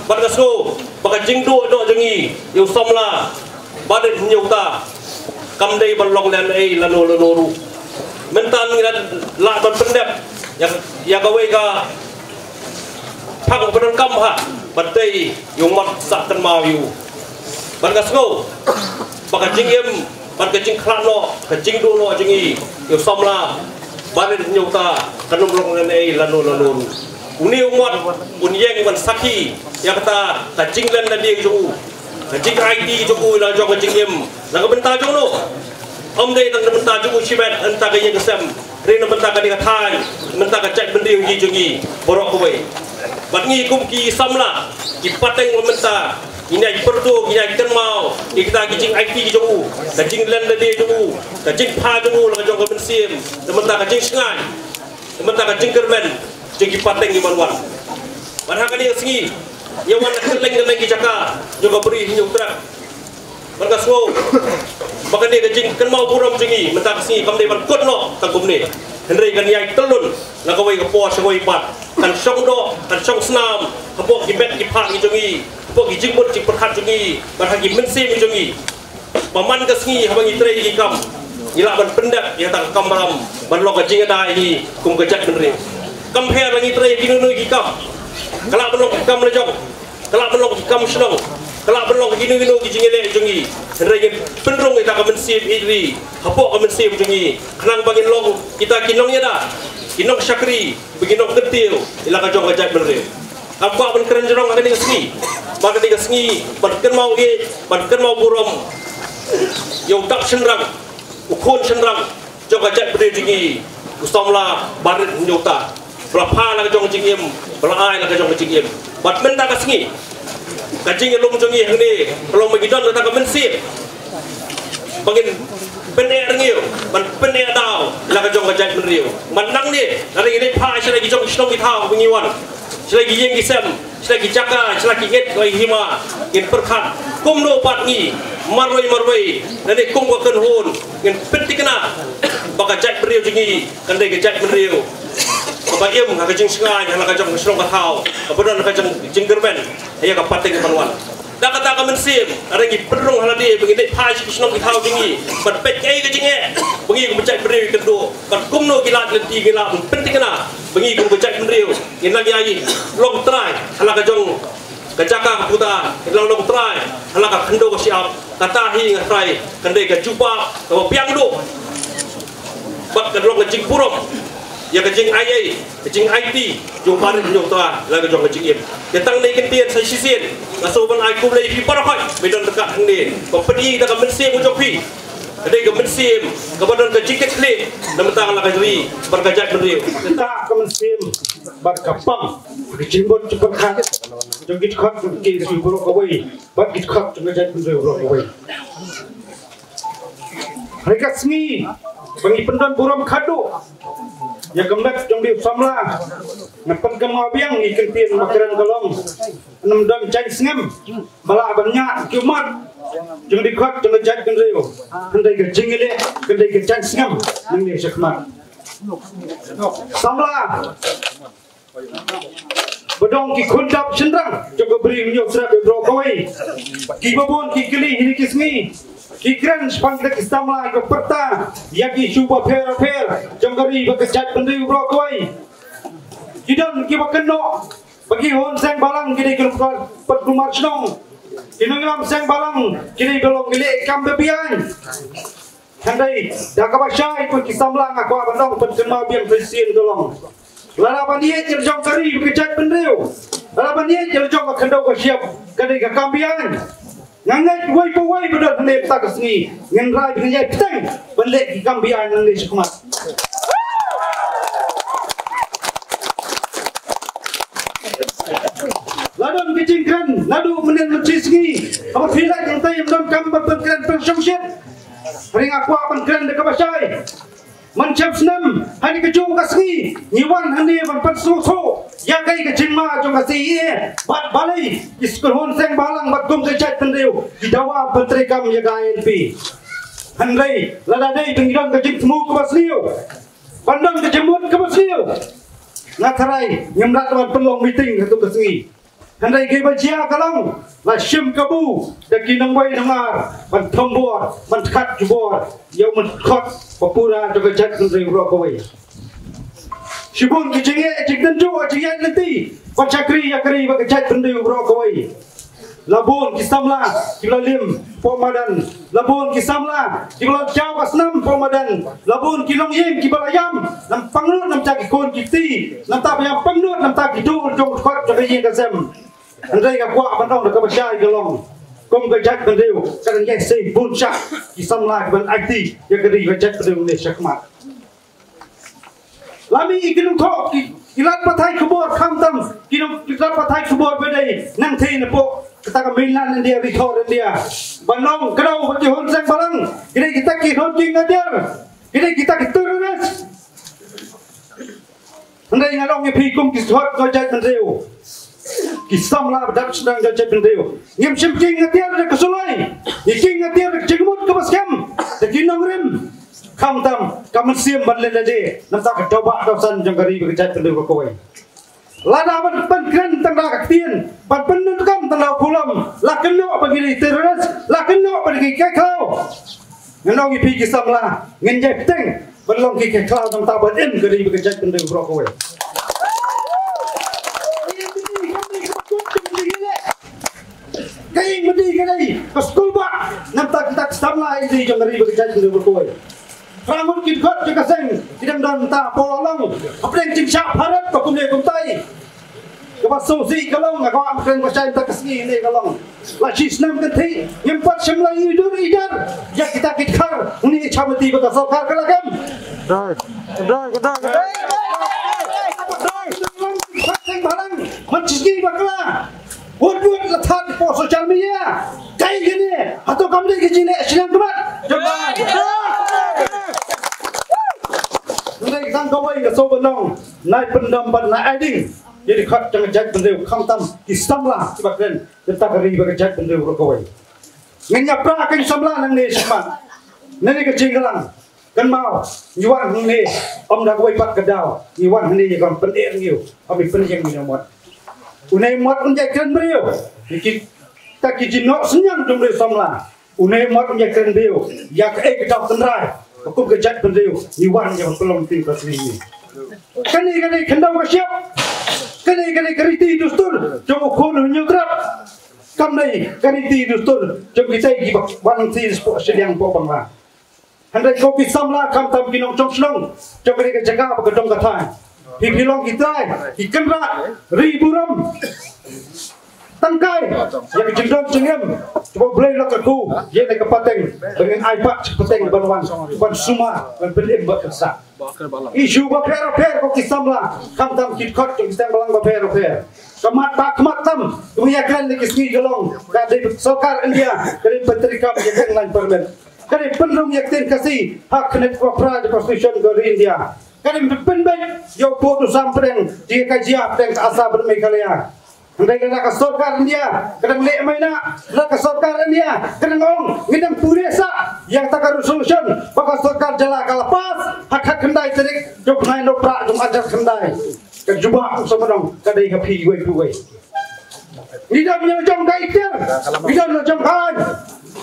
Bad nga sngew ba ka jingduh noh jong ngi ïa u samla Bah Rit Hynñiewta kam dei ban long lehnohei lano lano ruh. Mynta ngi la lah ban pyndep ïa, ïa kawei ka phang ba donkam ha, bad dei ïa u mat sah kynmaw ïa u. Bad nga sngew ba ka jingim bad ka jingkhlad noh, ka jingduh noh jong ngi ïa u samla Bah Rit Hynñiewta kan ym long lehnohei lano lano ruh. Une u mot un ïeng ban sakhi ïa kata ka jinglen na ding jong u, ka jingaiti jong u ïa la jong ka jingim na ka bynta jong no. Ym dei tang na bynta jong u shimet, na bynta ka ïing ka sem, hynrei na bynta kane ka thaiñ, na bynta ka jaitbynriew hi jong ngi baroh kawei. Bad ngi kum ki samla, ki pateng ba mynta ngin ïai pyrto, ngin ïai kynmaw ïa kita ki jingaiti jong u, ka jinglen lade jong u, ka jingphah jong u la ka jong ka mynsiem, na bynta ka jingshngaiñ, na bynta ka jingkyrmen jong ki pateng kiban wan. Bad ha kane ka sngi ngi wan na kylleng kylleng ki jaka jong ka Bri Hynñiewtrep. Bad nga sngew ba kane ka jingkynmaw burom jong ngi mynta ka sngi kam dei ban kut noh tang kumne, hynrei kan ïai tyllun na kawei ka por sha kawei pat. Kan shong doh, kan shong snam hapoh ki met ki phad ki jong ngi, hapoh ki jingmut jingpyrkhat jong ngi, bad ha ki mynsiem ki jong ngi. Ba man ka sngi haba ngi trei ki kam, ngi lah ban pyndep ïa kata ka kamram ban long ka jingïada ïa ngi kum ka jaitbynriew. Kam pher la ngi trei kino kino ki kam, ka lah ban long ki kam la jong, ka lah ban long ki kam shnong, ka lah ban long kino kino ki jingïaleh jong ngi. Hynrei ngin pynrung ïa kata ka mynsiem ïeit ri hapoh ka mynsiem jong ngi, khnang ba ngin long kita ki nongïada, ki nongshakri, ba ngin nongkyntiew ïa la ka jong ka jaitbynriew. Nga kwah ban kren jrong ha kane ka sngi, ba kane ka sngi ban kynmaw ïeit, ban kynmaw burom ïa u dap shynrang, u khun shynrang jong ka jaitbynriew jong ngi, u samla Bah Rit Hynñiewta, ba la phah la ka jong ka jingim, ba la ai la ka jong ka jingim. Bad mynta ka sngi ka jingïalum jong ngi hangne ka long ba ngi don kata ka mynsiem ba ngin pyneh rngiew, ban pyneh daw la ka jong ka jaitbynriew. Ban nangne lada ngi leit phah sha la ki jong ki shnong ki thaw ba ngi wan, sha la ki ïing ki sem, sha la ki jaka, sha la ki ngeit ki hima, ngin pyrkhat kumno pat ngi marwei marwei lane kum ka kynhun ngin pynthikna ba ka jaitbynriew jong ngi kan dei ka jaitbynriew kaba im ha ka jingshngaiñ ha la ka jong ka shnong ka thaw, kaba don ha ka jong jingkyrmen ïa ka pateng ban wan. Da kata ka mynsiem, lada ngi pynrung ha lade ba ngi leit phai sha ki shnong ki thaw jong ngi, ban peit kaei ka jingeh ba ngi kum ka jaitbynriew ngi kynduh, ban kumno ki lad lynti ngi lah ban pynthikna ba ngi kum ka jaitbynriew ngin nang ïai long trai ha la ka jong ka jaka ka puta, ngin nang long trai ha la ka khyndew ka shyiap. Kata hi nga trai kan dei ka jubab kaba biang duh. Bad kan long ka jingburom ïa ka jingai ei, ka jingaiti jong u Bah Rit Hynñiewtrep la ka jong ka jingim. Ïa tang ne kyntien sa shisien, nga sngewbha ban ai khublei ïa phi baroh ba don ryngkat hangne, ba phi da ka mynsiem ka jong phi, ka dei ka mynsiem kaba don ka jingkitkhlieh na bynta la ka ri bad ka jaitbynriew. Kata ka mynsiem bad ka pang, ka jingmut jingpyrkhat jong ki dkhot ki shu baroh kawei bad ki dkhot jong ka jaitbynriew baroh kawei. Ha ka sngi ba ngi pyndon burom khadduh ïa ka met jong u samla, nga pynkynmaw biang ïa ka ktien ba kren ka long, ym don jaiñ sngem ba lah ban ñiah ki ummat jong ki dkhot jong ka jaitbynriew. Hynrei ka jingïaleh ka dei ka jaiñ sngem nangne shakhmat. Samla ba dei ki khun dap shynrang jong ka Bri Hynñiewtrep baroh kawei. Kiba bun ki kylli ha kine ki sngi, ki kren shaphang kita ki samla kiba pyrta ïa ki issue bapher bapher jong ka ri bad ka jaitbynriew baroh kawei. Ki don kiba kynnoh ba ki hun seng bhalang ki dei ki nongpynkulmar shnong, ki nongïalam seng bhalang ki dei ki long ki leh kam babiang. Hynrei da kaba shai ko ki samla, nga kwah ban ong, pynkynmaw biang sa shisien ka long, lada ban ïeit ïa la jong ka ri bad ka jaitbynriew, lada ban ïeit ïa la jong ka khyndew ka shyiap, ka dei ka kam biang. Nga ngeit uwei pa uwei ba don hangne mynta ka sngi, ngin rai ba ngin ïai bteng ban leh ki kam biang nangne shakhmat. La don ki jingkren naduh mynnin mynshi sngi, haba phi leit hangtai ym don kam ban pynkren pynshongshit. Hynrei nga kwah ban kren da kaba shai. Mynshem snem ha kane kajuh ka sngi ngi wan hangne ban pynsngewthuh ïa kaei ka jingma jong ka C A A bad balei ki kynhun seng bhalang bad kum ka jaitbynriew ki dawa ban treikam ïa ka I L P. Hynrei lada dei ba ngi don ka jingthmu kaba sniew, ban don ka jingmut kaba sniew, nga tharai ngim lah ban pynlong meeting ha tu ka sngi. Hynrei kaba jia ka long, la shim kabu da ki nongwei nongar ban thombor, ban khat jubor ïa u myndkhot ba pura jong ka jaitbynriew baroh kawei. Shibun ki jingeh, jingtynjuh, jingeh lynti ban shakri ïa ka ri bad ka jaitbynriew baroh kawei. La bun ki samla kiba la lim hapoh madan, la bun ki samla kiba la jaw ka snam hapoh madan, la bun ki longïing kiba la ïam, nam pangnud namar ki khun ki kti, namar ba ïam pangnud namar ki duh jong khot jong ka ïing ka sem. Hynrei nga kwah ban ong da kaba shai ka long, kum ka jaitbynriew ka dang ïai sei bun shah ki samla kiban aiti ïa ka ri ka jaitbynriew ne shakhmat. La mih ki nongthoh, ki, ki lad pathai khubor, khamtam ki nong, ki lad pathai khubor ba dei nangthie napoh kata ka mainland India, ri thor India, ban ong kdew ba ki hun seng balang, ki dei kita ki hun king nadiar, ki dei kita ki terrorist. Hynrei nga ong ïa phi kum ki shuh ka jaitbynriew, ki samla ba dap sdang ka jaitbynriew, ngim shym king nadiar da ka suloi, ngi king nadiar da ka jingmut kaba skhem, da ki nongrim. Khamtam ka mynsiem ban leh lade namar ka daw ba daw san jong ka ri bad ka jaitbynriew baroh kawei. Lada ban pynkren tang da ka ktien, ban pyndonkam tang da u khulom, la kynnoh ba ngi dei terrorist, la kynnoh ba ngi dei ki khlaw. Ngan ong ïa phi ki samla, ngin ïai bteng ban long ki khlaw namar ban im ka ri bad ka jaitbynriew baroh kawei. Ka ïing madi ka dei ka skulbah namar kita ki samla ïing jong ka ri bad ka jaitbynriew baroh kawei. Phra ngut ki dkhot jong ka seng ki dang don ta hapoh Long, hapdeng jingshah Bharat ba kumne kumtai. Kaba sngewsih ka long, nga kwah ban kren ba shai mynta ka sngi ne ka long, la shi snem kynthih ngim pat shym la ïohi dur ïohi dar ïa kita ki dkhar. Ngi ïa chamati ba ka sorkar ka la kem. Dai, dai, dai, dai. Seng Bhalang, man chisngi bakla. Wut wut la thad hapoh social media. Kaei kane, hato kam dei ka jingleh shiliang khmat? Jong ka. Hynrei tang kawei nga sngewbha ban ong, nai pyndem bad nai ai ding ïa ki dkhot jong ka jaitbynriew, khamtam ki samla kiba kren ïa ka ri bad ka jaitbynriew baroh kawei. Ngin ïa pra ki samla nangne shakhmat, nangne ka jingïalang. Kynmaw, ngi wan hangne ym da kawei pat ka daw, ngi wan hangne ïa ka ban pyneh ïa u, ym ïa pynïeng ïa u mot. Une u mot un ïai kren briew ïa kita ki jingnoh synñiang jong u briew samla. Une u mot un ïai kren briew ïa kaei ka daw tynrai ba kum ka jaitbynriew ngi wan ïa ka pynlong meeting ka sngi ne. Kane ka dei khyndew ka shyiap, kane ka dei ka riti dustur jong u khun u hynñiewtrep. Kam dei ka riti dustur jong kita kiba wan sha shiliang hapoh Bangla. Hynrei ko ki samla, khamtam ki nongshong shnong jong kane ka jaka ba ka dong ka thaiñ, phi phi long ki trai, ki kynrad ri burom. Tang kai ïa ka jingdon jingem kaba U Blei u la kyrkhu ïa kane ka pateng, ba ngin ai pat pateng ban wan ban sumar ban pynim bad ka sah. Issue bapher bapher ko ki samla, khamtam ki dkhot jong ki seng balang bapher bapher. Ka mat ba khmat tam, kumba ïa kren ïa ki sngi ka long, ka dei sorkar India ka dei pyntreikam ïa ka online permit. Ka dei pynrung ïa ka ktien Khasi ha ka khyndit kaba phra jong ka Constitution ka ri India. Ka dei pynbeit ïa u pud u sam pdeng jingïakajia pdeng ka Assam bad Meghalaya. Hynrei lada ka sorkar India ka dang leh maina, lada ka sorkar India ka dang ong ngin dang pure sah ïa kata ka resolution ba ka sorkar jylla ka la pass ha ka khyndai tarik jong u bnai Nohprah jong u ar hajar khyndai. Ka jubab u Samdong ka dei ha phi iwei pa iwei. Ngi don la jong ka ikhtiar, ngi don la jong ka aiñ.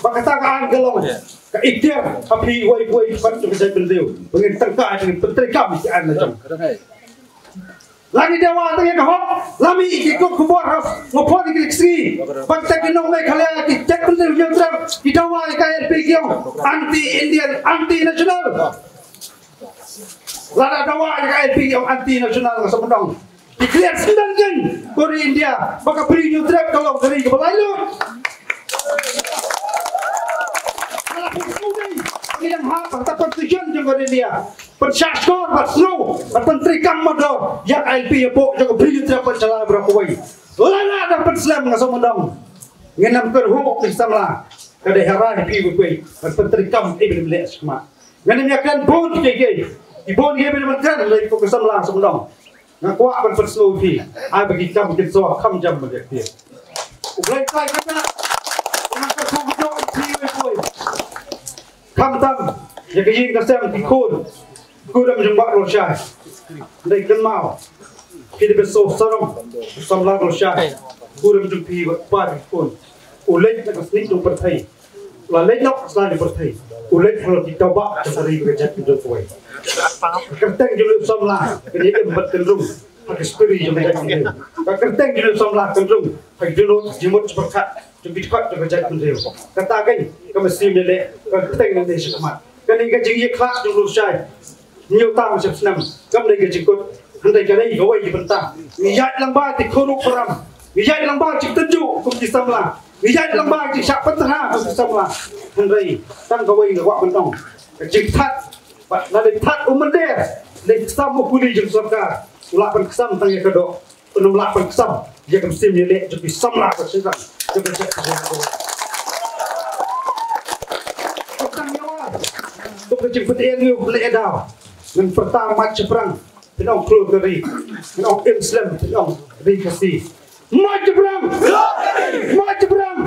Ba kata ka aiñ ka long ka ikhtiar ha phi iwei pa iwei, pat jong ka jaitbynriew ba ngin tyngkai, ngin pyntreikam ïa ka aiñ la jong. La ngi dawa tang ïa ka hok, la mih ki kot khubor ha, nga phone ïa ki sngi ba kita ki nong Meghalaya, ki jaitbynriew Hynñiewtrep, ki dawa ïa ka I L P, ki ong anti Indian, anti national. Lada dawa ïa ka I L P, ki ong anti national, nga Samdong. Ki klet sendang jin ko ri India ba ka Bri Hynñiewtrep ka long ka ri kaba laitluid. Ka la pynshah dei, ngi dang hap ba ka constitution jong ka ri India pynshah shkor bad sngew bad pyntreikam mardor ïa ka I L P hapoh jong ka Bri Hynñiewtrep bad jylla baroh kawei. Lada dang pynslem, nga Samdong, ngin ym kyrhuh ki samla. Ka dei ha rai phi iwei pa iwei ban pyntreikam ïa kaba ym leh shakhmat. Ngam ïa kren bun kiei kiei, ki bun kiei kiba ym kren lei ko ki samla Samdong. Nga kwah ban pynsngew ïa phi, ai ba ki kam kin sah kham jam ban ïa phi. U Blei Trai kata, u nang kyrkhu kyrdoh ïa phi iwei pa iwei. Ka Tam ïa ka ïing ka sem ki khun, kurim jong Bah Lorshai. Dei kynmaw, phi dei ban sngewsarong samla Lorshai. Kurim jong phi, wat pa ki khun. U leit na ka snieh jong pyrthei, la leit noh ka sla jong pyrthei, u leit halor ki tawbah jong ka ri ka jaitbynriew kawei. Ka kyrteng jong u samla kan ïa im bad kan rung ha ka spirit jong ka jaitbynriew. Ka kyrteng jong u samla kan rung ha ki dohnud jingmut jingpyrkhat jong ki dkhot jong ka jaitbynriew. Kata kein ka mynsiem ïaleh ka kyrteng ne shakhmat. Kane ka jingïakhlad jong u Lorshai, hynñiew tam shiphew snem kam dei ka jingkut. Hynrei ka dei kawei ka bynta. Ngi ïaid lang bad ki khun u param, ngi ïaid lang bad jingtynjuh kum ki samla, ngi ïaid lang bad jingshah pynthra kum ki samla. Hynrei tang kawei nga kwah ban ong, ka jingthad, bad lada thad u mynder, lada sam u puli jong sorkar, u lah ban ksam tang ïa ka doh, un ym lah ban ksam ïa ka mynsiem ïaleh jong ki samla ka shisha. Jong ka shisha. Tang ïa wa, to ka jingpyni ïa u pynleh daw. Ngan pyrta mat shaphrang phin ong khlur ka ri, phin ong im slem phin ong ri Khasi. Mat shaphrang, mat shaphrang.